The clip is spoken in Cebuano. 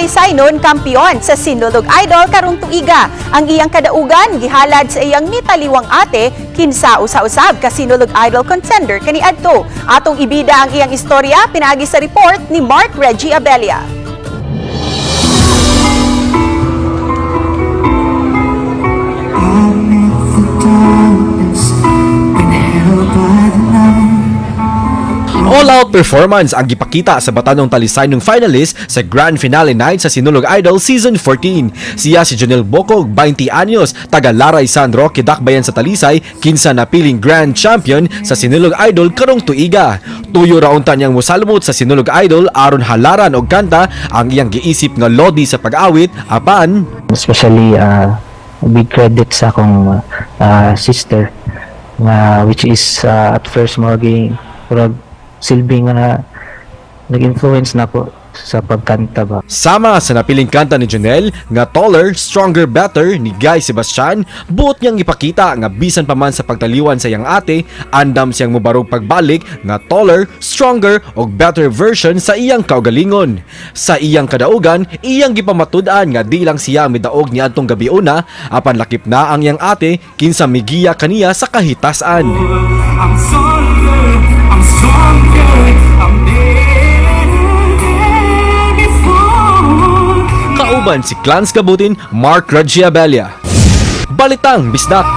Talisaynon kampiyon sa Sinulog Idol karong tuiga. Ang iyang kadaugan gihalad sa iyang mitaliwang ate, kinsa usa-usab ka Sinulog Idol contender kaniadto. Atong ibida ang iyang istorya pinaagi sa report ni Mark Reggie Abelia. I met the darkness, been held by the night. All-out performance ang gipakita sa Batanong Talisay ng finalist sa Grand Finale Night sa Sinulog Idol Season 14. Siya si Jonel Bocog, 20 anyos, taga Laray, San Roque, Dakbayan sa Talisay, kinsa napiling Grand Champion sa Sinulog Idol karong tuiga. Tuyo ra unta niyang mosalmot sa Sinulog Idol aron halaran og kanta ang iyang giisip nga lodi sa pag-awit, apan Especially big credit sa akong sister nga which is at first mo murag silbi nga nag-influence nako sa pagkanta ba. Sama sa napiling kanta ni Jonel nga "Taller, Stronger, Better" ni Guy Sebastian, buot niyang ipakita nga bisan pa man sa pagtaliwan sa iyang ate, andam siyang mobarog pagbalik nga taller, stronger ug better version sa iyang kaugalingon. Sa iyang kadaugan, iyang gipamatud-an nga di lang siya midaog niadtong gabiuna, apan lakip na ang iyang ate, kinsa migiya kaniya sa kahitasan. I'm stronger, I'm stronger, I'm better than before. Kauban si Clans Gabutin, Mark Reggie Abelia. Balitang Bisdak.